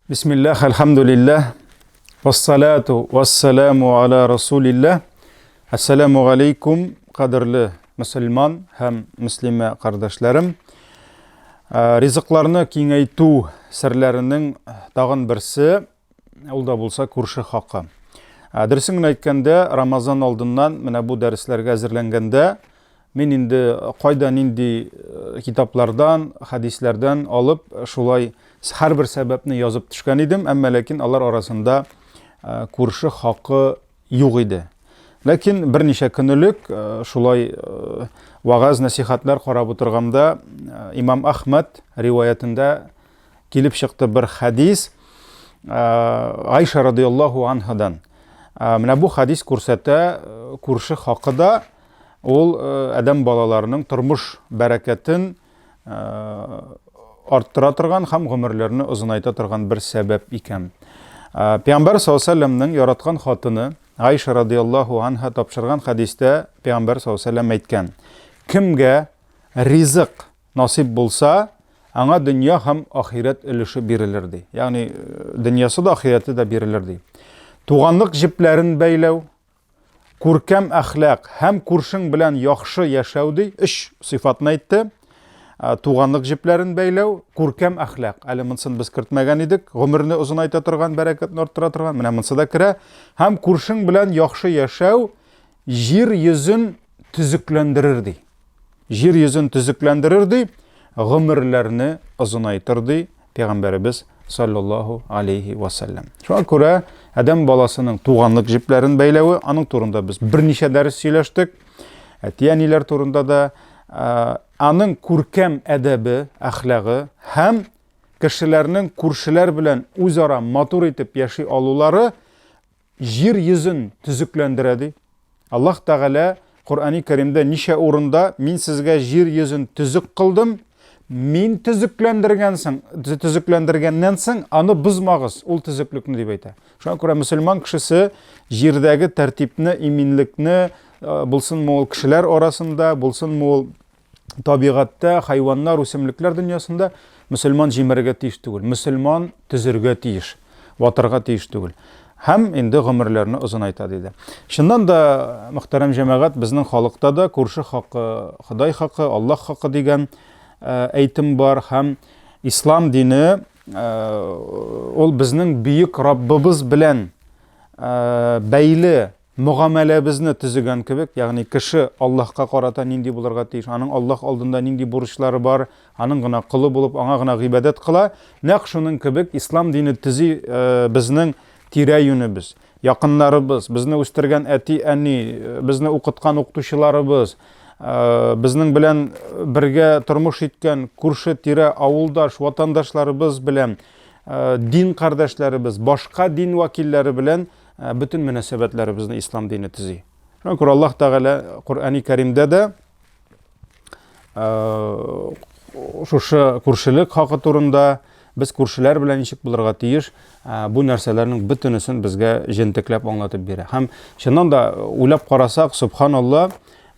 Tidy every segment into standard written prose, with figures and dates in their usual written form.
Бисмиллах, әлхәмдүлилләһ, вассалату вассаламу аля расулилләһ. Әссәламу алейкум, кадерле мөселман һәм мөслимә кардәшләрем. Э, ризыкларны киңәйтү серләренең тагын берсе, ул да булса күрше хакы. Э, дөресен генә әйткәндә, Рамазан алдыннан менә бу дәресләргә әзерләнгәндә, Мин инде кайда нинди э, китаплардан, хәдисләрдән алып, шулай һәрбер сәбәпне язып төшкән идем, әмма ләкин алар арасында э, күрше хакы юк иде. Ләкин берничә көн элек э, шулай вагаз нәсихәтләр карап утырганда Имам Ахмад риваятендә килеп чыкты бер хәдис Айша радиаллаһу анһадан. Менә бу хәдис күрсәтә күрше хакы да Ул адәм балаларының тормыш бәрәкәтен арттыра торган һәм гомерләрне озынайта торган бер сәбәп икән. Пәйгамбәр саллаллаһу яраткан хатыны Айша радиаллаһу анха тапшырган хәдистә Пәйгамбәр саллаллаһу әйткән: Кемгә ризык насыйп булса, аңа дөнья һәм ахирәт өлеше бирелер ди. Ягъни дөньясы да, ахирәте дә бирелер ди. Туганлык җепләрен бәйләү, Күркәм әхлак һәм күршең белән яхшы яшәү ди, өч сыйфатны әйтте. Туганлык җепләрен бәйләү, күркәм әхлак. Әле монысын без кертмәгән идек. Гомерне озынайта торган, бәрәкәтне арттыра торган. Менә монысы да керә. Һәм күршең белән яхшы яшәү җир йөзен төзекләндерер ди. Җир йөзен төзекләндерер ди, гомерләрне озынайтыр ди Пәйгамбәребез саллаллаһу алейхи ва саллям. Шуңа күрә адәм баласының туганлык җепләрен бәйләве, аның турында без берничә дәрес сөйләштек. Әти-әниләр турында да, аның күркәм әдәбе, әхлагы һәм кешеләрнең күршеләр белән үзара матур итеп яши алулары җир йөзен төзекләндерә ди. Аллаһ Тәгалә Коръәни Кәримдә ничә урында мин сезгә җир йөзен төзек кылдым, мин төзекләндергәнсең, төзекләндергәннән соң аны бозмагыз, ул төзеклекне дип әйтә. Шуңа күрә мөселман кешесе җирдәге тәртипне, иминлекне, э, булсынмы ул кешеләр арасында, булсынмы ул табигатьтә, хайваннар, үсемлекләр дөньясында мөселман җимерергә тиеш түгел. Мөселман төзергә тиеш, ватырга тиеш түгел. Һәм инде гомерләрне озынайта диде. Чыннан да, мөхтәрәм җәмәгать, безнең халыкта да күрше хакы, Ходай хакы, Аллаһ хакы дигән э, әйтем бар һәм ислам дине э, ул безнең бөек Раббыбыз белән э, бәйле мөгамәләбезне төзегән кебек, ягъни кеше Аллаһка карата нинди булырга тиеш, аның Аллаһ алдында нинди бурычлары бар, аның гына колы булып, аңа гына гыйбадәт кыла, нәкъ шуның кебек ислам дине төзи э, безнең тирә-юнебез, якыннарыбыз, безне үстергән әти-әни, э, безне укыткан укытучыларыбыз, э, безнең белән бергә тормыш иткән күрше-тирә, авылдаш, ватандашларыбыз белән, дин кардәшләребез, башка дин вәкилләре белән Ә, бөтен мөнәсәбәтләребезне ислам дине төзи. Шуңа күрә Аллаһ Тәгалә Коръәни Кәримдә дә ә, шушы күршелек хакы турында без күршеләр белән ничек булырга тиеш, ә, бу нәрсәләрнең бөтенесен безгә җентекләп аңлатып бирә. Һәм чыннан да уйлап карасак, субханалла,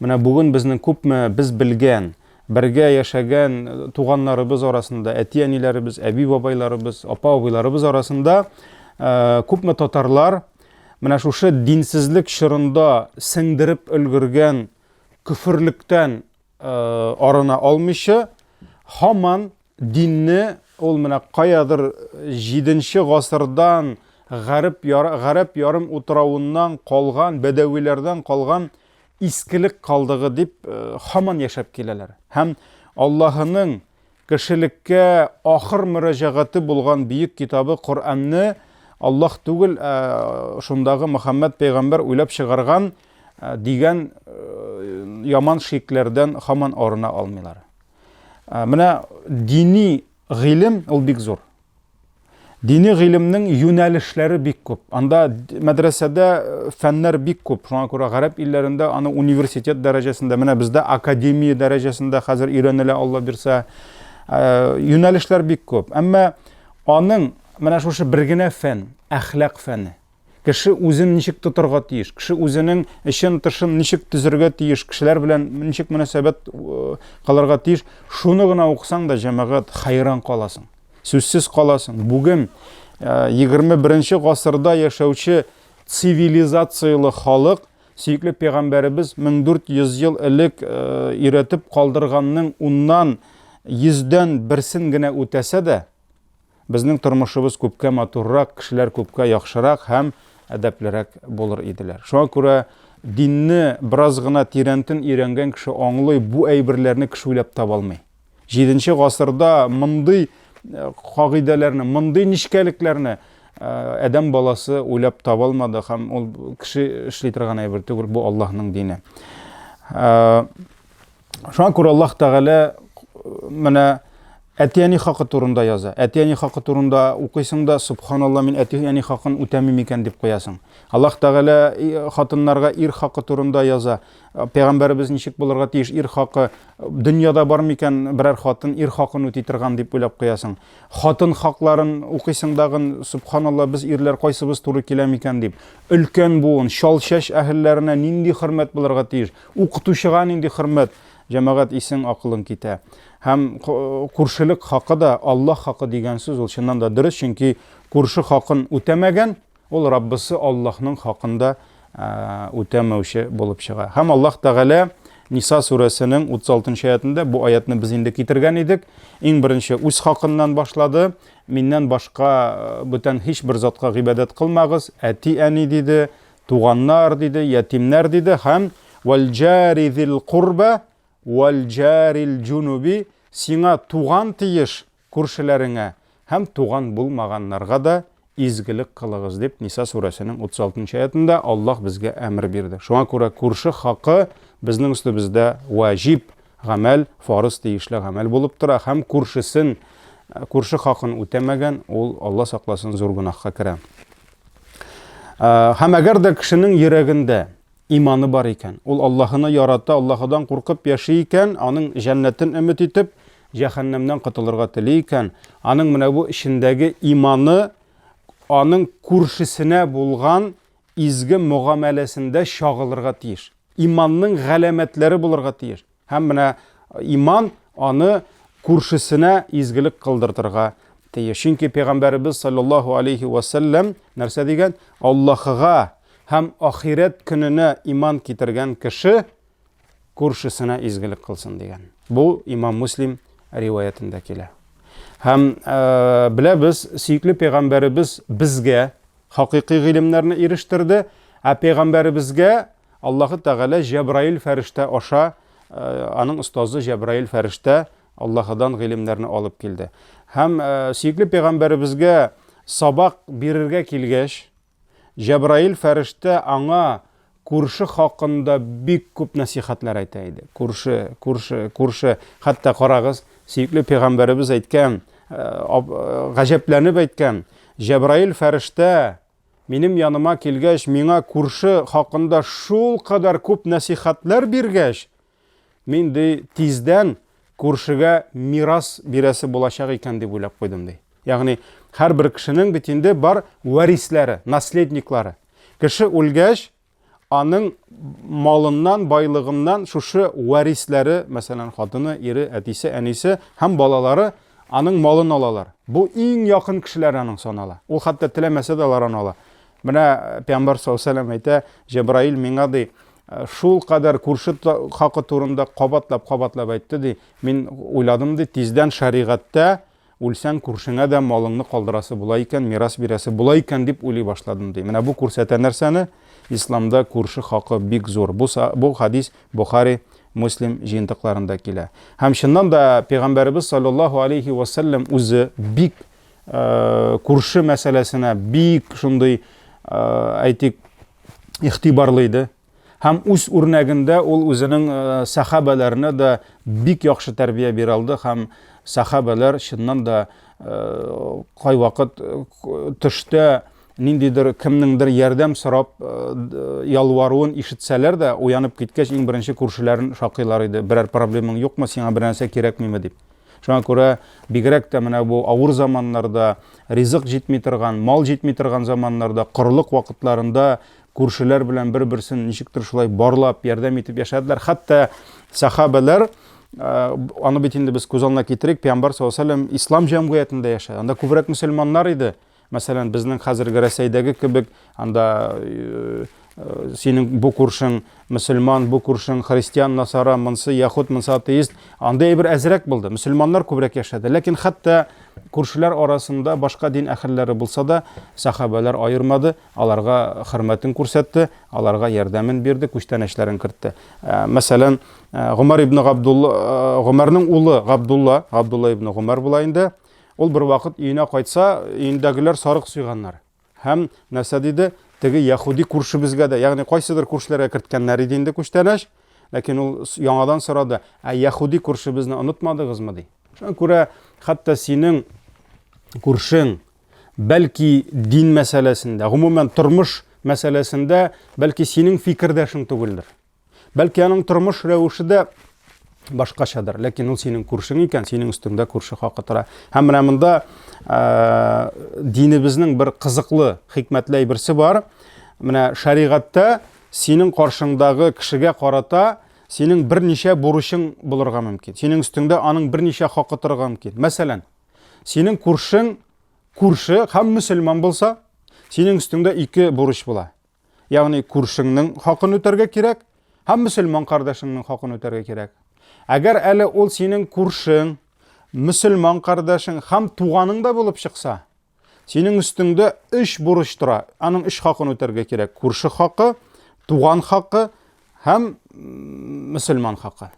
менә бүген безнең күпме без белгән, бергә яшәгән туганнарыбыз арасында, әти-әниләребез, әби-бабайларыбыз, апа-абыйларыбыз арасында э, күпме татарлар менә шушы динсезлек чорында сеңдереп өлгергән көферлектән э, арына алмыйча, һаман динне ул менә каядыр 7 гасырдан гарәп гарәп ярым утравыннан калган, бәдәвиләрдән калган искелек калдыгы дип э, һаман яшәп киләләр. Һәм Аллаһының кешелеккә ахыр мөрәҗәгате булган бөек китабы Коръәнне Аллаһ түгел, ә шундагы Мөхәммәд пәйгамбәр уйлап чыгарган э, дигән э, яман шикләрдән һаман арына алмыйлар. Менә дини гыйлем ул бик зур. Дини гыйлемнең юнәлешләре бик күп. Анда мәдрәсәдә э, фәннәр бик күп. Шуңа күрә гарәп илләрендә аны университет дәрәҗәсендә, менә бездә академия дәрәҗәсендә хәзер өйрәнелә, Алла бирсә. Э, юнәлешләр бик күп. Әмма аның менә шушы бер генә фән, әхлак фәне. Кеше үзен ничек тотарга тиеш, кеше үзенең эчен-тышын ничек төзергә тиеш, кешеләр белән ничек мөнәсәбәт э, кылырга тиеш, шуны гына укысаң да, җәмәгать, хәйран каласың. Сүзсез каласың. Бүген 21 гасырда яшәүче цивилизацияле халык сөекле пәйгамбәребез 1400 ел элек өйрәтеп калдырганның уннан йөздән берсен генә үтәсә дә, безнең тормышыбыз күпкә матуррак, кешеләр күпкә яхшырак һәм әдәплерәк булыр иделәр. Шуңа күрә динне бераз гына тирәнтен өйрәнгән кеше аңлый, бу әйберләрне кеше уйлап таба алмый. Җиденче гасырда мондый э, кагыйдәләрне, мондый нечкәлекләрне э, адәм баласы уйлап таба алмады һәм ул кеше эшли торган әйбер түгел, бу Аллаһның дине. Э, шуңа күрә Аллаһ Тәгалә менә әти-әни хакы турында яза. Әти-әни хакы турында укыйсың да, субханалла, мин әти-әни хакын үтәмим икән дип куясың. Аллаһ Тәгалә хатыннарга ир хакы турында яза. Пәйгамбәребез ничек булырга тиеш, ир хакы, дөньяда бар микән берәр хатын ир хакын үти торган дип уйлап куясың. Хатын хакларын укыйсың дагын, субханалла, без ирләр кайсыбыз туры килә микән дип. Өлкән буын, чал чәч әһелләренә нинди хөрмәт булырга тиеш, укытучыга нинди хөрмәт, җәмәгать исең акылың китә. Һәм күршелек хакы да Аллаһ хакы дигән сүз ул чыннан да дөрес, чөнки күрше хакын үтәмәгән, Ул Раббысы Аллаһның хакын да үтәмәүче булып чыга. Һәм Аллаһ Тәгалә Ниса сүрәсенең 36 нчы аятында бу аятны без инде китергән идек. Иң беренче үз хакыннан башлады. Миннән башка бүтән һичбер затка гыйбадәт кылмагыз. Әти-әни диде, туганнар диде, ятимнәр диде һәм вәл-җари зил курба вәл-җарил җунуби сиңа туган тиеш Күршеләреңә һәм туган булмаганнарга да изгелек кылыгыз, дип Ниса сүрәсенең 36 нчы аятында Аллаһ безгә әмер бирде. Шуңа күрә күрше хакы безнең өстебездә ваҗиб гамәл, фарыз тиешле гамәл булып тора һәм күршесен, күрше хакын үтәмәгән, ул, Алла сакласын, зур гөнаһка керә. Һәм әгәр дә кешенең йөрәгендә иманы бар икән, ул Аллаһыны ярата, Аллаһыдан куркып яши икән, аның җәннәтен өмет итеп, җәһәннәмнән котылырга тели икән, аның менә бу эчендәге иманы аның күршесенә булган изге мөгамәләсендә чагылырга тиеш. Иманның галәмәтләре булырга тиеш. Һәм менә иман аны күршесенә изгелек кылдыртырга тиеш. Чөнки пәйгамбәребез саллаллаһу алейхи ва сәлләм нәрсә дигән? Аллаһыга һәм ахирәт көненә иман китергән кеше күршесенә изгелек кылсын дигән. Бу Имам Муслим риваятендә килә. Һәм э, беләбез, сөекле пәйгамбәребез безгә хакыйкый гыйлемнәрне ирештерде, ә пәйгамбәребезгә Аллаһы Тәгалә Җәбраил фәрештә аша, э, аның остазы Җәбраил фәрештә Аллаһыдан гыйлемнәрне алып килде. Һәм э, сөекле пәйгамбәребезгә сабак бирергә килгәч, Җәбраил фәрештә аңа күрше хакында бик күп нәсихәтләр әйтә иде. Күрше, күрше, күрше. Хәтта карагыз, сөекле пәйгамбәребез әйткән, э, гаҗәпләнеп әйткән, Җәбраил фәрештә Минем яныма килгәч, миңа күрше хакында шулкадәр күп нәсихәтләр биргәч, мин, ди, тиздән күршегә мирас бирәсе булачак икән дип уйлап куйдым, ди. Ягъни, һәрбер кешенең бит инде бар варислары, наследниклары. Кеше үлгәч, аның малыннан, байлыгыннан шушы варисләре, мәсәлән, хатыны, ире, әтисе, әнисе һәм балалары аның малын алалар. Бу иң якын кешеләр аның санала. Ул хәтта теләмәсә дә алар аны ала. Менә э, Пәйгамбәр саллаллаһу алейһи әйтә, Җәбраил миңа ди, э, шул кадәр күрше хакы турында кабатлап-кабатлап әйтте ди. Мин уйладым ди, тиздән шәригатьтә Үлсәң, күршеңә дә малыңны калдырасы була икән, мирас бирәсе була икән дип уйлый башладым, ди. Менә бу күрсәтә нәрсәне? Исламда күрше хакы бик зур. Бу, бу хадис Бухари, Муслим җыентыкларында килә. Һәм чыннан да пәйгамбәребез саллаллаһу алейхи ва саллям үзе бик э, күрше мәсьәләсенә бик шундый, э, әйтик, игътибарлы иде. Һәм үз үрнәгендә ул үзенең э, сәхабәләренә дә бик яхшы тәрбия бирә алды һәм сәхабәләр чыннан да э, кайвакыт э, төштә ниндидер кемнеңдер ярдәм сорап ялваруын ишетсәләр дә, уянып киткәч, иң беренче күршеләрен шакыйлар иде. Берәр проблемаң юкмы, сиңа бер нәрсә кирәкмиме дип. Шуңа күрә бигрәк тә менә бу авыр заманнарда, ризык җитми торган, мал җитми торган заманнарда, корылык вакытларында күршеләр белән бер-берсен ничектер шулай барлап, ярдәм итеп яшәделәр. Хәтта сәхабәләр, э, аны бит инде без күз алдына китерик, Пәйгамбәр саллаллаһу алейһи ва сәлләм ислам җәмгыятендә яшәде. Анда күбрәк мөселманнар иде. Мәсәлән, безнең хәзерге Рәсәйдәге кебек, анда э, э, синең бу күршең мөселман, бу күршең христиан, насара, монсы яхуд, монсы атеист. Анда әйбер әзрәк булды. Мөселманнар күбрәк яшәде. Ләкин хәтта күршеләр арасында башка дин әһелләре булса да, сахабәләр аермады, аларга хөрмәтен күрсәтте, аларга ярдәмен бирде, күчтәнәчләрен кертте. Э, мәсәлән, Гомәр ибн Габдулла, Гомәрнең улы Габдулла, Габдулла ибн Гомәр була инде. Ул бер вакыт өенә кайтса, өендәгеләр сарык суйганнар. Һәм нәрсә диде? Теге яһүди күршебезгә дә, ягъни кайсыдыр күршеләргә керткәннәр иде инде күчтәнәч, ләкин ул яңадан сорады, ә яһүди күршебезне онытмадыгызмы ди. Шуңа күрә хәтта синең күршең бәлки дин мәсьәләсендә, гомумән тормыш мәсьәләсендә, бәлки синең фикердәшең түгелдер. Бәлки аның тормыш рәвеше дә башкачадыр, ләкин ул синең күршең икән, синең өстеңдә күрше хакы тора. Һәм менә монда ә, динебезнең бер кызыклы, хикмәтле әйберсе бар. Менә шәригатьтә синең каршыңдагы кешегә карата синең берничә бурычың булырга мөмкин. Синең өстеңдә аның берничә хакы торырга мөмкин. Мәсәлән, синең күршең күрше һәм мөселман булса, синең өстеңдә ике бурыч була. Ягъни күршеңнең хакын үтәргә кирәк һәм мөселман кардәшеңнең хакын үтәргә кирәк. Әгәр әле ул синең күршең, мөселман кардәшең һәм туганың да булып чыкса, синең өстеңдә өч бурыч тора. Аның өч хакын үтәргә кирәк. Күрше хакы, туган хакы һәм мөселман хакы.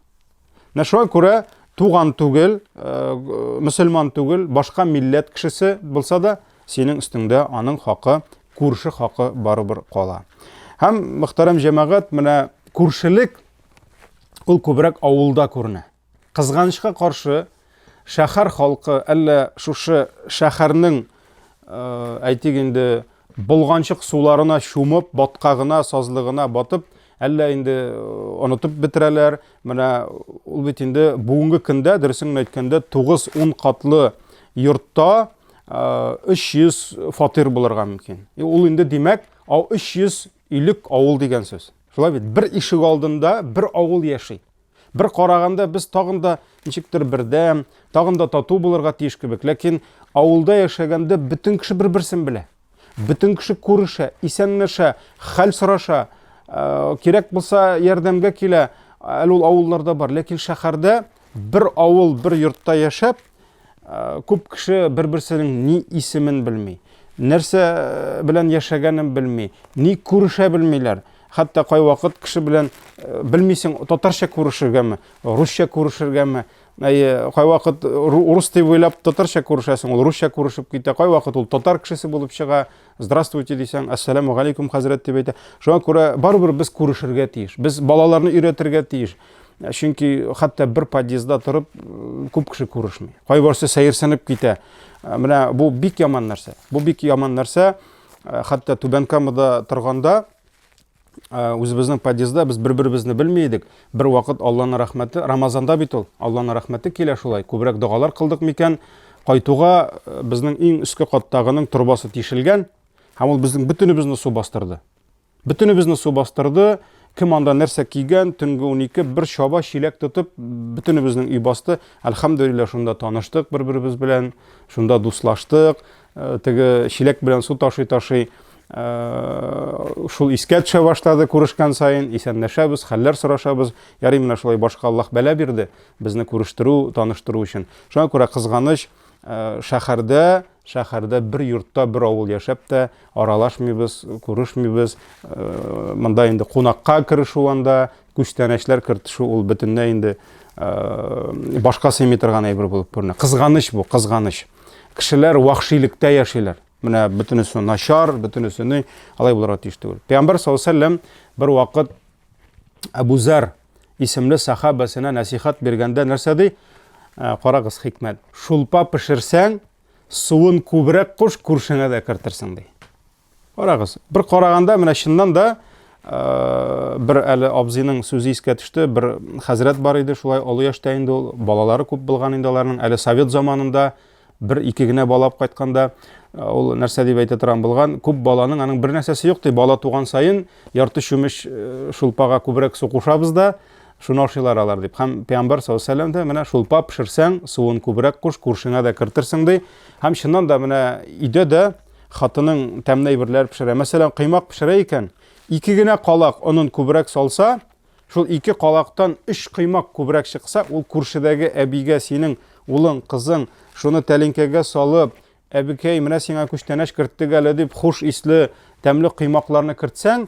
Менә шуңа күрә туган түгел, э, мөселман түгел, башка милләт кешесе булса да, синең өстеңдә аның хакы, күрше хакы барыбер кала. Һәм мөхтәрәм җәмәгать, менә күршелек ул күбрәк авылда күренә. Кызганычка каршы, шәһәр халкы әллә шушы шәһәрнең, э, әйтик инде, болганчык суларына чумып, баткагына, сазлыгына батып, әллә инде э, онытып бетерәләр. Менә ул бит инде бүгенге көндә, дөресен генә әйткәндә, 9-10 катлы йортта 300 э, фатир булырга мөмкин. Ул инде димәк, 300 өйлек авыл дигән сүз. Шулай бит, бер ишек алдында бер авыл яши. Бер караганда без тагын да ничектер бердәм, тагын да тату булырга тиеш кебек. Ләкин авылда яшәгәндә бөтен кеше бер-берсен белә. Бөтен кеше күрешә, исәнләшә, хәл сораша, э, кирәк булса ярдәмгә килә. Әле ул авылларда бар. Ләкин шәһәрдә бер авыл, бер йортта яшәп, Э, күп кеше бер-берсенең ни исемен белми, нәрсә э, белән яшәгәнен белми, ни күрешә белмиләр. Хәтта кайвакыт кеше белән э, белмисең, татарча күрешергәме, русча күрешергәме. Әйе, кайвакыт урыс дип уйлап татарча күрешәсең, ул русча күрешеп китә. Кайвакыт ул татар кешесе булып чыга. Здравствуйте дисәң, ассаламу алейкум хәзрәт дип әйтә. Шуңа күрә барыбер без күрешергә тиеш. Без балаларны өйрәтергә тиеш. Чөнки хәтта бер подъездда торып күп кеше күрешми. Кайберсе сәерсенеп китә. Менә бу бик яман нәрсә. Бу бик яман нәрсә. Хәтта Түбән Камада торганда үзебезнең подъездда без бер-беребезне белми идек. Бер вакыт Алланың рәхмәте, Рамазанда бит ул, Алланың рәхмәте килә шулай. Күбрәк догалар кылдык микән? Кайтуга безнең иң өске каттагының торбасы тишелгән һәм ул безнең бөтенебезне су бастырды. Бөтенебезне су бастырды. Кем анда нәрсә кигән, төнге 12 бер чаба чиләк тотып, бөтенебезнең өй басты. Әлхәмдүлилләһ, шунда таныштык бер-беребез белән, шунда дуслаштык. Э, теге чиләк белән су ташый-ташый э, шул искә төшә башлады күрешкән саен, исәнләшәбез, хәлләр сорашабыз. Ярый менә шулай башка Аллаһ бәла бирде безне күрештерү, таныштыру өчен. Шуңа күрә кызганыч, э, шәһәрдә Шәһәрдә бер йортта бер авыл яшәп тә аралашмыйбыз, күрешмибез. Э, монда инде кунакка керешү анда, күчтәнәчләр кертешү ул бөтенләй инде э, башка сыймый торган әйбер булып күренә. Кызганыч бу, кызганыч. Кешеләр вәхшилектә яшиләр. Менә бөтенесе начар, бөтенесе ни, алай булырга тиеш түгел. Пәйгамбәр саллаллаһу алейһи вәсәлләм бер вакыт Әбу Зәр исемле сахабәсенә нәсихәт биргәндә нәрсә ди? Э, карагыз хикмәт. Шулпа пешерсәң, суын күбрәк куш, күршеңә дә кертерсең ди. Карагыз. Бер караганда менә чыннан да э, бер әле абзыйның сүзе искә төште. Бер хәзрәт бар иде, шулай олы яшьтә инде ул, балалары күп булган инде аларның. Әле совет заманында бер ике генә бала алып кайтканда э, ул нәрсә дип әйтә торган булган, күп баланың аның бер нәрсәсе юк ди, бала туган саен ярты чүмеч э, шулпага күбрәк су кушабыз да, шуны ашыйлар алар дип. Һәм пәйгамбәр саллаллаху алейһи вәсәлләм дә менә шулпа пешерсәң, суын күбрәк куш, күршеңә дә кертерсең ди. Һәм чыннан да менә өйдә дә хатының тәмле әйберләр пешерә. Мәсәлән, коймак пешерә икән, ике генә калак онын күбрәк салса, шул ике калактан өч коймак күбрәк чыкса, ул күршедәге әбигә синең улың, кызың шуны тәлинкәгә салып, Әбекәй, менә сиңа күчтәнәч керттек әле, дип, хуш исле, тәмле коймакларны кертсәң,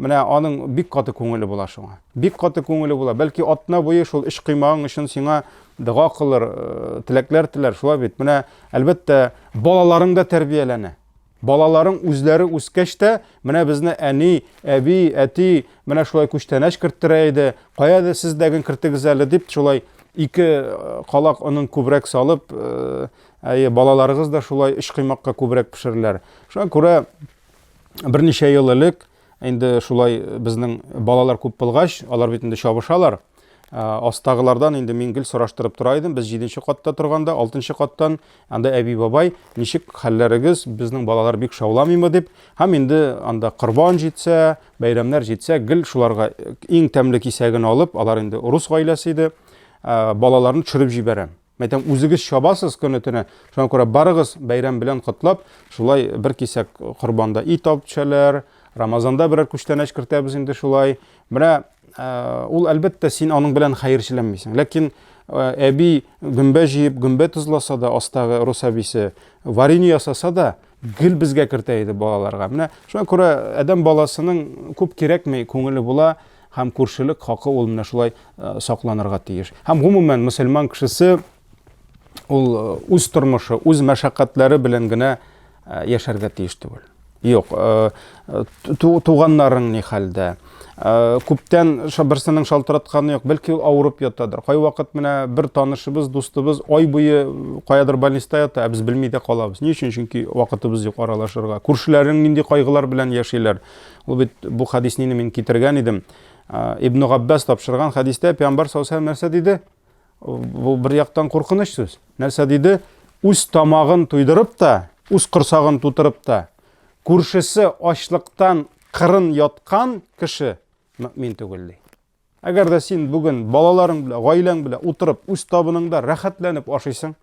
менә аның бик каты күңеле була шуңа. Бик каты күңеле була. Бәлки атна буе шул өч коймагың өчен сиңа дога кылыр, э, теләкләр теләр. Шулай бит. Менә, әлбәттә, балаларың да тәрбияләнә. Балаларың үзләре үскәч тә, менә безне әни, әби, әти менә шулай күчтәнәч керттерә иде. Кая да сез дә кертегез әле дип, шулай ике э, калак онын күбрәк салып, э, Әйе, балаларыгыз да шулай өч коймакка күбрәк пешереләр. Шуңа күрә берничә ел элек инде шулай безнең балалар күп булгач, алар бит инде чабышалар. Астагылардан инде мин гел сораштырып тора идем. Без 7 катта торганда, 6 каттан анда әби бабай, ничек хәлләрегез, безнең балалар бик шауламыймы дип, һәм инде анда корбан җитсә, бәйрәмнәр җитсә, гел шуларга иң тәмле кисәген алып, алар инде рус гаиләсе иде, балаларны төшереп җибәрәм. Мәйтәм, үзегез чабасыз көне-төне. Шуңа күрә барыгыз бәйрәм белән котлап, шулай бер кисәк корбанда ит алып төшәләр, Рамазанда берәр күчтәнәч кертәбез инде шулай. Менә э, ул әлбәттә син аның белән хәерчеләнмисең. Ләкин э, әби гөмбә җыеп, гөмбә тозласа да, астагы рус әбисе варенье ясаса да, гел безгә кертә иде балаларга. Менә шуңа күрә адәм баласының күп кирәкми, күңеле була. Һәм күршелек хакы ул менә шулай э, сакланырга тиеш. Һәм гомумән мөселман кешесе ул э, үз тормышы, үз мәшәкатьләре белән генә э, яшәргә тиеш түгел. Юк, туганнарың ни хәлдә? Күптән берсенең шалтыратканы юк, бәлки ул авырып ятадыр. Кайвакыт менә бер танышыбыз, дустыбыз ай буе каядыр больниста ята, ә без белми дә калабыз. Ни өчен? Чөнки вакытыбыз юк аралашырга. Күршеләрең нинди кайгылар белән яшиләр? Ул бит бу хәдисне мин китергән идем. Ибн Габбас тапшырган хәдистә пәйгамбәр саллаллаху алейһи нәрсә диде? Бу бер яктан куркыныч сүз. Нәрсә диде? Үз тамагын туйдырып та, үз корсагын тутырып та, күршесе ачлыктан кырын яткан кеше мөмин түгел ди. Әгәр дә син бүген балаларың белән, гаиләң белән утырып, үз табыныңда рәхәтләнеп ашыйсың,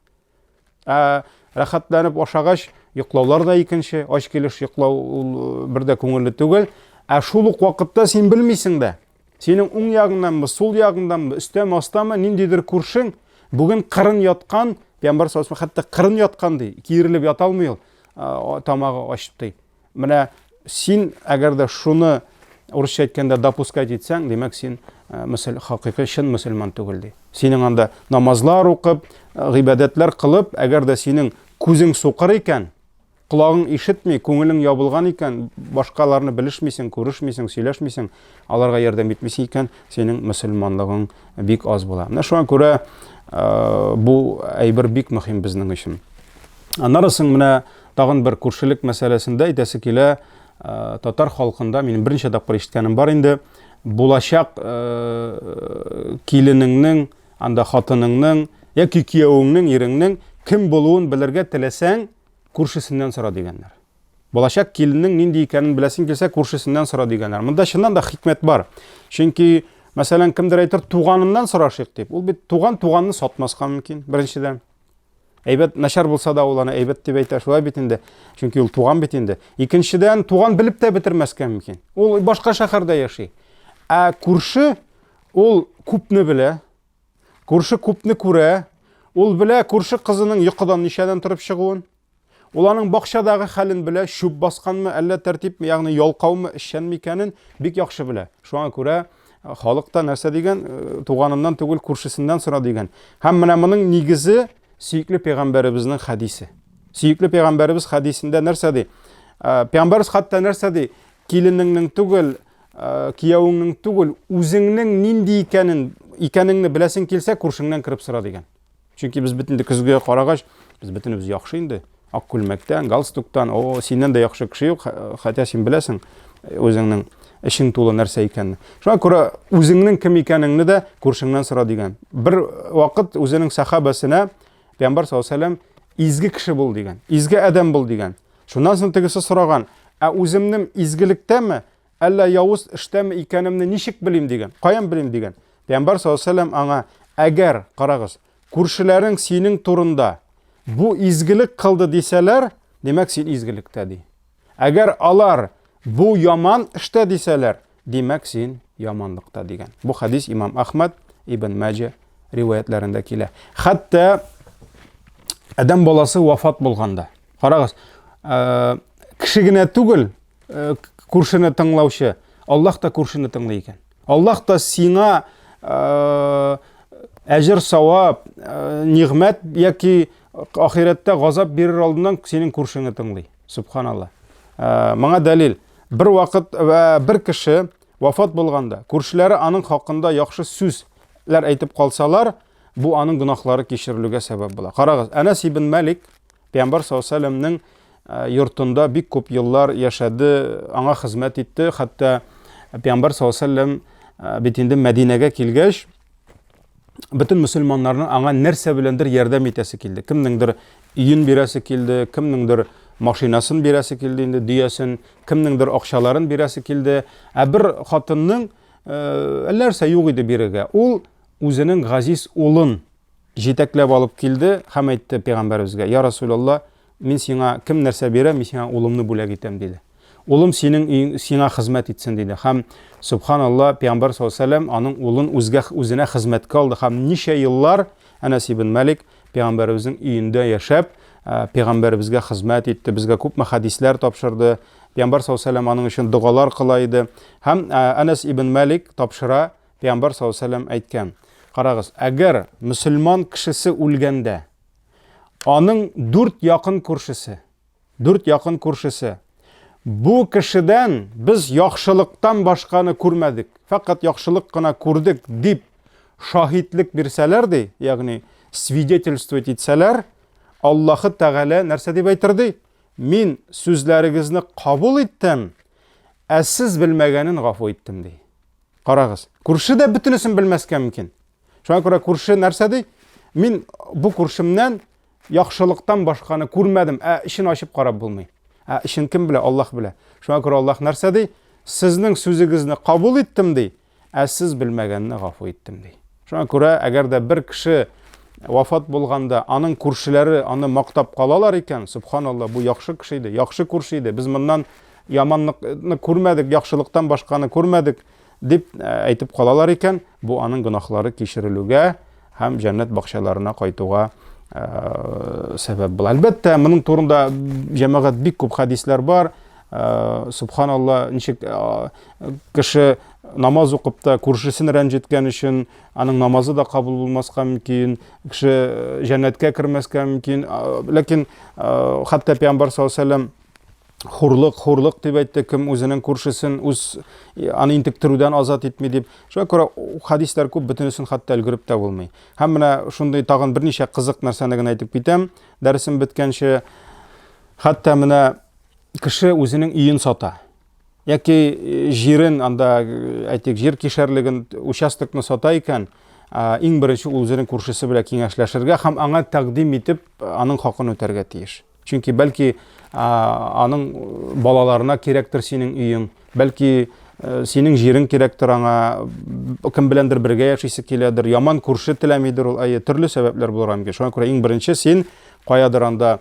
ә рәхәтләнеп ашагач, йоклаулар да икенче, ач килеш йоклау ул э, бер дә күңелле түгел. Ә шул ук вакытта син белмисең дә, синең уң ягыңнанмы, сул ягыңнанмы, өстәме, астамы, ниндидер күршең бүген кырын яткан, пәйгамбәр саллаллаху хәтта кырын яткан ди, киерелеп ята алмый ул, э, тамагы ачып ди. Менә син әгәр дә шуны урысча әйткәндә допускать итсәң, димәк син э, мөсел, хакыйкый чын мөселман түгел ди. Синең анда намазлар укып, э, гыйбадәтләр кылып, әгәр дә синең күзең сукыр икән, колагың ишетми, күңелең ябылган икән, башкаларны белешмисең, күрешмисең, сөйләшмисең, аларга ярдәм итмисең икән, синең мөселманлыгың бик аз була. Менә шуңа күрә э, бу әйбер бик мөһим безнең өчен. Аннары соң менә Тагын бер күршелек мәсьәләсендә әйтәсе килә, э, татар халкында минем берничә тапкыр ишеткәнем бар инде, булачак э, киленеңнең, анда хатыныңның яки киявеңнең, иреңнең кем булуын белергә теләсәң, күршесеннән сора дигәннәр. Булачак киленнең нинди икәнен беләсең килсә, күршесеннән сора дигәннәр. Монда чыннан да хикмәт бар. Чөнки, мәсәлән, кемдер әйтер, туганыннан сорашыйк дип. Ул бит туган туганны сатмаска мөмкин, беренчедән. Әйбәт, начар булса да ул аны әйбәт дип әйтә, шулай бит инде. Чөнки ул туган бит инде. Икенчедән, туган белеп тә бетермәскә мөмкин. Ул башка шәһәрдә яши. Ә күрше ул күпне белә. Күрше күпне күрә. Ул белә күрше кызының йокыдан ничәдән торып чыгуын. Ул аның бакчадагы хәлен белә, чүп басканмы, әллә тәртипме, ягъни ялкаумы, эшчәнме икәнен бик яхшы белә. Шуңа күрә Халык та нәрсә дигән? Э, туганыннан түгел, күршесеннән сора дигән. Һәм менә моның нигезе сөекле пәйгамбәребезнең хәдисе. Сөекле пәйгамбәребез хәдисендә нәрсә ди? Э, пәйгамбәребез хәтта нәрсә ди? Киленеңнең түгел, э, киявеңнең түгел, үзеңнең нинди икәнен, икәнеңне беләсең килсә, күршеңнән кереп сора дигән. Чөнки без бит инде көзгегә карагач, без бөтенебез яхшы инде. Ак күлмәктән, галстуктан, о, синнән дә яхшы кеше юк, хотя син беләсең үзеңнең эчең тулы нәрсә икәнне. Шуңа күрә үзеңнең кем икәнеңне дә күршеңнән сора дигән. Бер вакыт үзенең сахабәсенә Пәйгамбәр саллаллаху алейһи вәсәлләм изге кеше бул дигән, изге адәм бул дигән. Шуннан соң тегесе сораган, ә үземнең изгелектәме, Әллә явыз эштәме икәнемне ничек белим дигән. Каян белим дигән. Пәйгамбәр саллаллаху алейһи аңа, әгәр, карагыз, күршеләрең синең турында бу изгелек кылды дисәләр, димәк, син изгелектә, ди. Әгәр алар бу яман эштә дисәләр, димәк, син яманлыкта дигән. Бу хадис имам Ахмад, Ибн Маҗа риваятләрендә килә. Хәтта адәм баласы вафат булганда. Карагыз, э, кеше генә түгел, э, күршене тыңлаучы, Аллаһ та күршене тыңлый икән. Аллаһ та сиңа э, әҗер савап, нигъмәт яки ахирәттә газап бирер алдыннан синең күршеңне тыңлый. Субханалла. Моңа дәлил. Бер вакыт бер кеше вафат булганда, күршеләре аның хакында яхшы сүзләр әйтеп калсалар, бу аның гөнаһлары кичерелүгә сәбәп була. Карагыз, Әнәс ибн Малик Пәйгамбәр саллаллаһу алейһи йортында бик күп еллар яшәде, аңа хезмәт итте. Хәтта Пәйгамбәр саллаллаһу алейһи бит инде Мәдинәгә килгәч, бөтен мөселманнарның аңа нәрсә беләндер ярдәм итәсе килде. Кемнеңдер өен бирәсе килде, кемнеңдер машинасын бирәсе килде инде, дөясен, кемнеңдер акчаларын бирәсе килде. Ә бер хатынның әллә нәрсә юк иде бирергә. Ул үзенең газиз улын җитәкләп алып килде һәм әйтте пәйгамбәребезгә, "Я Расулалла, мин сиңа кем нәрсә бирә, мин сиңа улымны бүләк итәм", диде. Улым синең өең, сиңа хезмәт итсен, диде. Һәм субханалла, пәйгамбәр саллаллаһу алейһи вәсәлләм аның улын үзгә үзенә хезмәткә алды һәм ничә еллар Әнәс ибн Малик пәйгамбәребезнең өендә яшәп, пәйгамбәребезгә хезмәт итте, безгә күпме хәдисләр тапшырды. Пәйгамбәр саллаллаһу алейһи вәсәлләм аның өчен догалар кыла иде. Һәм Әнәс ибн Малик тапшыра, Пәйгамбәр саллаллаһу алейһи вәсәлләм әйткән: Карагыз, әгәр мөселман кешесе үлгәндә, аның дүрт якын күршесе, дүрт якын күршесе, бу кешедән без яхшылыктан башканы күрмәдек, фәкать яхшылык кына күрдек дип шаһитлек бирсәләр ди, ягъни свидетельствовать итсәләр, Аллаһы Тәгалә нәрсә дип әйтер ди? Мин сүзләрегезне кабул иттем, ә сез белмәгәнен гафу иттем ди. Карагыз, күрше дә бөтенесен белмәскә мөмкин. Шуңа күрә күрше нәрсә ди? Мин бу күршемнән яхшылыктан башканы күрмәдем, ә эчен ачып карап булмый. Ә эчен кем белә? Аллаһ белә. Шуңа күрә Аллаһ нәрсә ди? Сезнең сүзегезне кабул иттем ди, ә сез белмәгәнне гафу иттем ди. Шуңа күрә әгәр дә бер кеше вафат булганда, аның күршеләре аны мактап калалар икән, субханалла, бу яхшы кеше иде, яхшы күрше иде. Без моннан яманлыкны күрмәдек, яхшылыктан башканы күрмәдек дип э, әйтеп калалар икән, бу аның гөнаһлары кичерелүгә һәм җәннәт бакчаларына кайтуга э, сәбәп була. Әлбәттә, моның турында җәмәгать бик күп хәдисләр бар. Э, субханалла, ничек кеше намаз укып та күршесен рәнҗеткән өчен аның намазы да кабул булмаска мөмкин, кеше җәннәткә кермәскә мөмкин. Ләкин хәтта пәйгамбәр саллаллаһу алейһи вәсәлләм хурлык, хурлык дип әйтте, кем үзенең күршесен үз аны интектерүдән азат итми дип. Шуңа күрә хадисләр күп, бөтенесен хәтта өлгереп тә булмый. Һәм менә шундый тагын берничә кызык нәрсәне генә әйтеп китәм, дәресем беткәнче. Хәтта менә кеше үзенең өен сата. Яки э, җирен анда, э, әйтик, җир кишәрлеген, участокны сата икән, иң беренче ул үзенең күршесе белән киңәшләшергә һәм аңа тәкъдим итеп, аның хакын үтәргә тиеш. Чөнки бәлки аның балаларына кирәктер синең өең, бәлки синең җирең кирәктер аңа, кем беләндер бергә яшисе киләдер, яман күрше теләмидер ул, әйе, төрле сәбәпләр булырга мөмкин. Шуңа күрә иң беренче син каядыр анда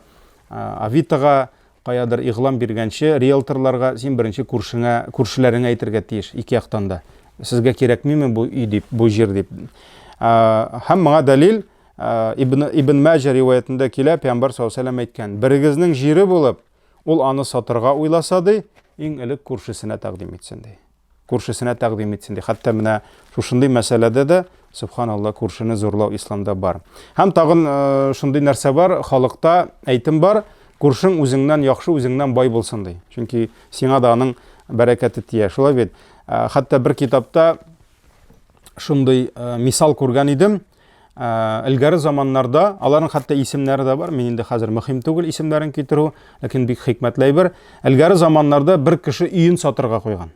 Авитога, каядыр игълан биргәнче риэлторларга син беренче күршеңә, күршеләреңә әйтергә тиеш, ике яктан да. Сезгә кирәкмиме бу өй дип, бу җир дип. Һәм моңа дәлил Ибн, Ибн Мәҗә риваятендә килә, Пәйгамбәр саллаллаһу алейһи әйткән, берегезнең җире булып, ул аны сатырга уйласа ди, иң элек күршесенә тәкъдим итсен ди. Күршесенә тәкъдим итсен ди. Хәтта менә шушындый мәсьәләдә дә, субханалла, күршене зурлау исламда бар. Һәм тагын э, шундый нәрсә бар, халыкта әйтем бар, күршең үзеңнән яхшы, үзеңнән бай булсын ди. Чөнки сиңа да аның бәрәкәте тия. Шулай бит. Э, хәтта бер китапта шундый э, мисал күргән идем. Э, элгәре заманнарда аларның хәтта исемнәре дә бар мин инде хәзер мөһим түгел исемнәрен китерү ләкин бик хикмәтле әйбер элгәре заманнарда бер кеше өен сатырга куйган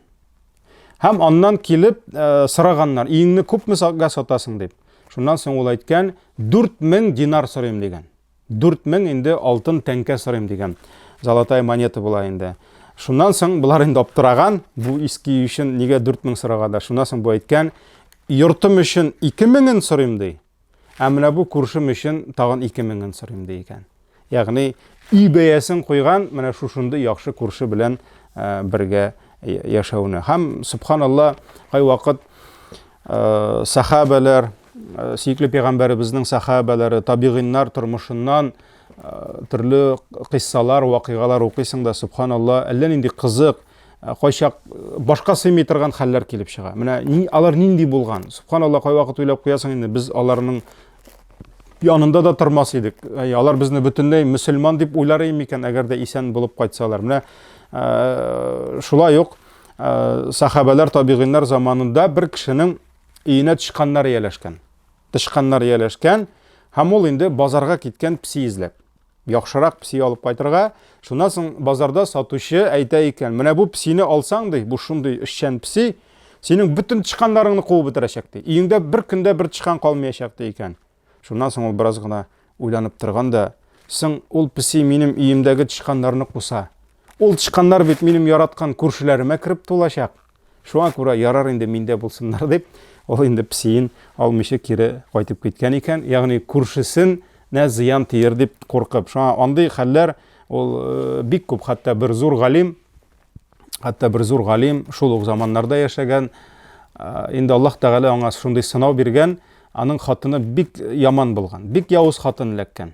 һәм аннан килеп ә, сораганнар өеңне күпмегә сатасың дип шуннан соң ул әйткән 4000 динар сорыйм дигән 4000 инде алтын тәңкә сорыйм дигән. Золотая монета була инде. Шуннан соң болар инде аптыраган, бу иске өй өчен нигә 4000 сорагандар. Шуннан соң бу әйткән, йортым өчен 2000-ен сорыйм ди. Ә менә бу күршем өчен тагын 2000-ен сорыйм ди икән. Ягъни өй бәясен куйган менә шушындый яхшы күрше белән бергә яшәүне. Һәм субханалла, кайвакыт сахабәләр, сөекле пәйгамбәребезнең сахабәләре, табигыйннар тормышыннан төрле кыйссалар, вакыйгалар укыйсың да, субханалла, әллә нинди кызык, кайчак башка сыймый торган хәлләр килеп чыга. Менә алар нинди булган? Субханалла, кайвакыт уйлап куясың инде, без аларның янында да тормас идек. Алар безне бөтенләй мөселман дип уйлар иде микән, әгәр дә исән булып кайтсалар. Менә шулай ук сахабәләр, табигыйннар заманында бер кешенең өенә тычканнар ияләшкән. Тычканнар ияләшкән һәм ул инде базарга киткән песи эзләп. Яхшырак песи алып кайтырга. Шуннан соң базарда сатучы әйтә икән, менә бу песине алсаң, ди, бу шундый эшчән песи, синең бөтен тычканнарыңны куып бетерәчәк, ди. Өеңдә бер көндә бер тычкан калмаячак, ди икән. Шуннан соң ул бераз гына уйланып торган да, соң ул песи минем өемдәге тычканнарны куса, ул тычканнар бит минем яраткан күршеләремә кереп тулачак. Шуңа күрә ярар инде миндә булсыннар дип, ул инде песиен алмыйча кире кайтып киткән икән. Ягъни күршесен нә зыян тиер дип куркып. Шуңа андый хәлләр ул э, бик күп, хәтта бер зур галим, хәтта бер зур галим шул ук заманнарда яшәгән, э, инде Аллаһ Тәгалә аңа шундый сынау биргән, аның хатыны бик яман булган, бик явыз хатын эләккән.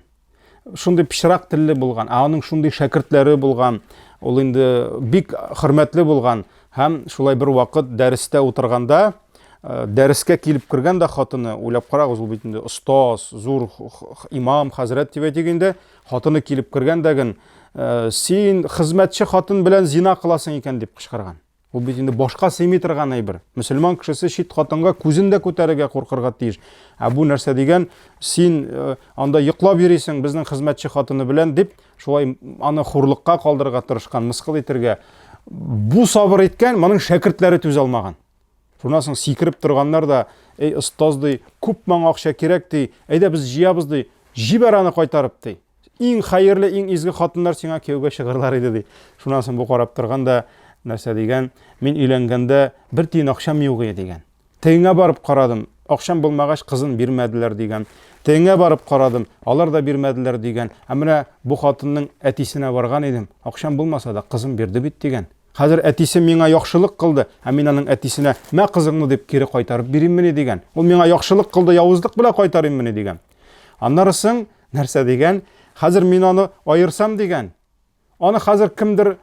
Шундый пычрак телле булган, ә аның шундый шәкертләре булган, ул инде бик хөрмәтле булган. Һәм шулай бер вакыт дәрестә утырганда, э, дәрескә килеп кергән дә хатыны, уйлап карагыз, ул бит инде остаз, зур имам, хәзрәт дип әйтик инде, хатыны килеп кергән дә ген, э, син хезмәтче хатын белән зина кыласың икән дип кычкырган. Ул бит инде башка сыймый торган әйбер. Мөселман кешесе чит хатынга күзен дә күтәрергә куркырга тиеш. Ә бу нәрсә дигән, син э, анда йоклап йөрисең безнең хезмәтче хатыны белән дип, шулай аны хурлыкка калдырырга тырышкан, мыскыл итергә. Бу сабыр иткән, моның шәкертләре түзә алмаган. Шуннан соң сикереп торганнар да, эй, остаз ди, күп моңа акча кирәк ди, әйдә без җыябыз ди, җибәр аны кайтарып ди. Иң хәерле, иң изге хатыннар сиңа кияүгә чыгырлар иде, ди. Шуннан соң бу карап торган да, нәрсә дигән, мин өйләнгәндә бер тиен акчам юк иде, дигән. Тегеңә барып карадым, акчам булмагач, кызын бирмәделәр, дигән. Тегеңә барып карадым, алар да бирмәделәр, дигән. Ә менә бу хатынның әтисенә барган идем, акчам булмаса да, кызын бирде бит, дигән. Хәзер әтисе миңа яхшылык кылды, ә мин аның әтисенә, мә кызыңны дип кире кайтарып бириммени, дигән. Ул миңа яхшылык кылды, явызлык белән кайтарыйммени, дигән. Аннары соң нәрсә дигән? Хәзер мин аны аерсам дигән. Аны хәзер кемдер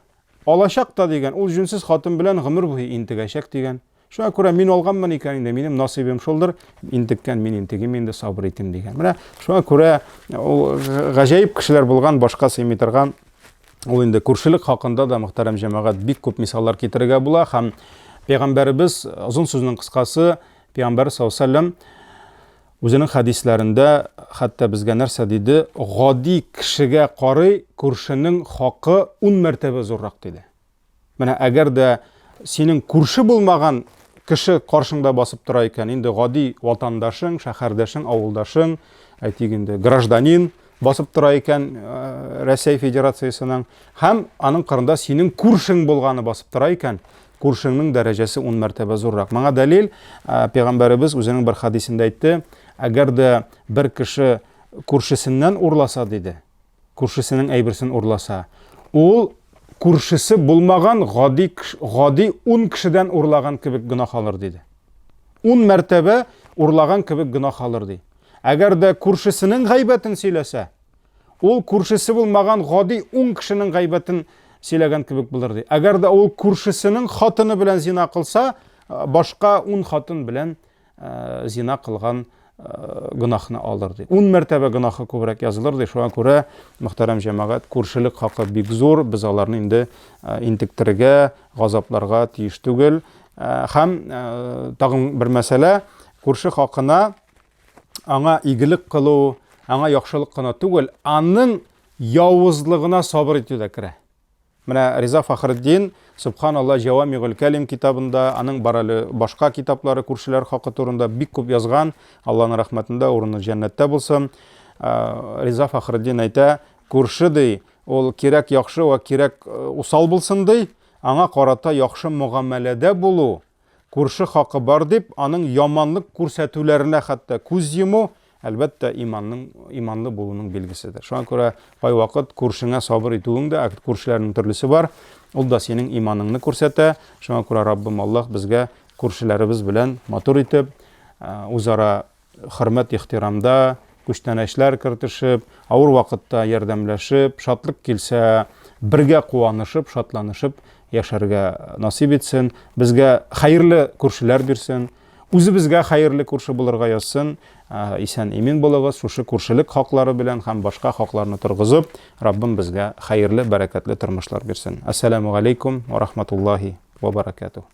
алачак та дигән. Ул җүнсез хатын белән гомер буе интегәчәк дигән. Шуңа күрә мин алганмын икән инде, минем насыйбым шулдыр, интеккән мин интегим инде, сабыр итим дигән. Менә шуңа күрә ул гаҗәеп кешеләр булган, башка сыймый торган. Ул инде күршелек хакында да мөхтәрәм җәмәгать бик күп мисаллар китерергә була һәм пәйгамбәребез озын сүзнең кыскасы, пәйгамбәр саллаллаһу алейһи вәсәлләм Үзенең хәдисләрендә хәтта безгә нәрсә диде? Гади кешегә карый күршенең хакы ун мәртәбә зуррак диде. Менә әгәр дә синең күрше булмаган кеше каршыңда басып тора икән, инде гади ватандашың, шәһәрдәшең, авылдашың, әйтик инде, гражданин басып тора икән э, Рәсәй Федерациясенең һәм аның кырында синең күршең булганы басып тора икән, Күршеңнең дәрәҗәсе ун мәртәбә зуррак. Моңа дәлил, пәйгамбәребез үзенең бер хадисендә әйтте, әгәр дә бер кеше күршесеннән урласа, диде, күршесенең әйберсен урласа, ул күршесе булмаган гади, гади ун кешедән урлаган кебек гөнаһ алыр, диде. Ун мәртәбә урлаган кебек гөнаһ алыр, ди. Әгәр дә күршесенең гайбәтен сөйләсә, Ул күршесе булмаган гади ун кешенең гайбәтен сөйләгән кебек булыр ди. Әгәр дә ул күршесенең хатыны белән зина кылса, башка ун хатын белән зина кылган гөнаһны алыр ди. Ун мәртәбә гөнаһы күбрәк язылыр ди. Шуңа күрә, мөхтәрәм җәмәгать, күршелек хакы бик зур. Без аларны инде интектерергә, газапларга тиеш түгел. Һәм тагын бер мәсьәлә, күрше хакына аңа игелек кылу, аңа яхшылык кына түгел, аның явызлыгына сабыр итү дә керә. Менә Риза Фахретдин, субханалла, Җавамигул Кәлим китабында, аның бар әле башка китаплары күршеләр хакы турында бик күп язган, Алланың рәхмәтендә, урыны җәннәттә булсын. Риза Фахретдин әйтә, күрше ди, ул кирәк яхшы вә кирәк усал булсын ди, аңа карата яхшы мөгамәләдә булу, Күрше хакы бар дип, аның яманлык күрсәтүләренә хәтта күз йому, әлбәттә, иманның, иманлы булуның билгеседер. Шуңа күрә кайвакыт күршеңә сабыр итүең дә, күршеләрнең төрлесе бар, ул да синең иманыңны күрсәтә. Шуңа күрә Раббым Аллаһ безгә күршеләребез белән матур итеп, үзара хөрмәт ихтирамда, күчтәнәчләр кертешеп, авыр вакытта ярдәмләшеп, шатлык килсә, бергә куанышып, шатланышып яшәргә насыйп итсен, безгә хәерле күршеләр бирсен, үзебезгә хәерле күрше булырга язсын. Исән имин булыгыз, шушы күршелек хаклары белән һәм башка хакларны торгызып, Раббым безгә хәерле, бәрәкәтле тормышлар бирсен. Ассаламу алейкум ва рахматуллахи ва баракатух.